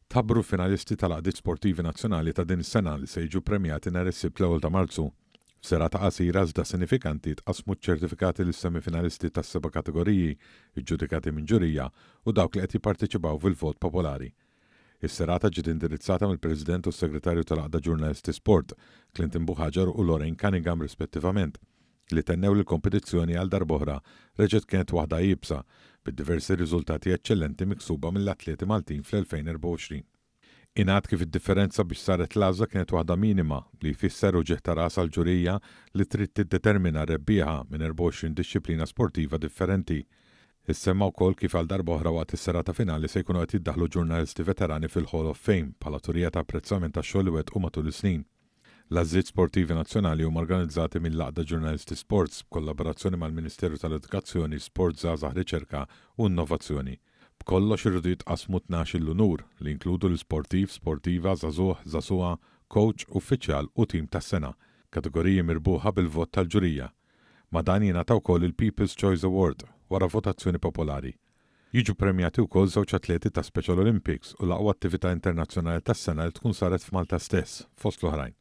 Tħabbru l-finalisti tal-Għaqdiet Sportivi Nazzjonali ta' din is-sena li se jiġu ppremjati nhar is-Sibt l-ewwel ta' Marzu. F'serata qasira iżda sinifikanti tqassmu ċ-ċertifikati lis-semifinalisti tas-seba' kategoriji ġġudikati minn ġurija u dawk li qed jipparteċipaw fil-vot popolari. Is-serata ġiet indirizzata mill-President u s-Segretarju tal-Għaqda Ġurnalisti Sport, Clinton Buhagiar u Lorraine Cunningham rispettivament, li tennew li l-kompetizzjoni għal darb'oħra reġgħet kienet waħda iebsa, bid-diversi riżultati eċċellenti miksuba mill-atleti Maltin fl-2024. Ingħad kif id-differenza biex saret l-għażla kienet waħda minima, li jfisser uġigħ ta' ras għall-ġurija li trid tiddetermina rebbieħa minn 24 dixxiplina sportiva differenti. Issemma wkoll kif għal darb'oħra waqt is-serata finali se jkunu qed jiddaħħlu ġurnalisti veterani fil-Hall of Fame bħala turija ta' apprezzament għax-xogħol li wettqu matul is-snin. L-Għażliet Sportivi Nazzjonali huma organizzati mill-Għaqda Ġurnalisti Sports b'kollaborazzjoni mal-Ministeru tal-Edukazzjoni, Sport, Żgħażagħ, Riċerka u Innovazzjoni. B'kollox iridu jitqassmu tnax-il unur, li jinkludu l-isportiv, sportiva, żagħżugħ, żagħżugħa, kowċ, uffiċjal u tim tas-sena, kategoriji mirbuħa bil-vot tal-ġurija. Ma' dan jingħata wkoll il-People's Choice Award, wara votazzjoni popolari. Jiġu ppremjati wkoll żewġ atleti ta' Special Olympics u l-aqwa attività internazzjonali tas-sena li tkun saret f'Malta stess, fost l-oħrajn.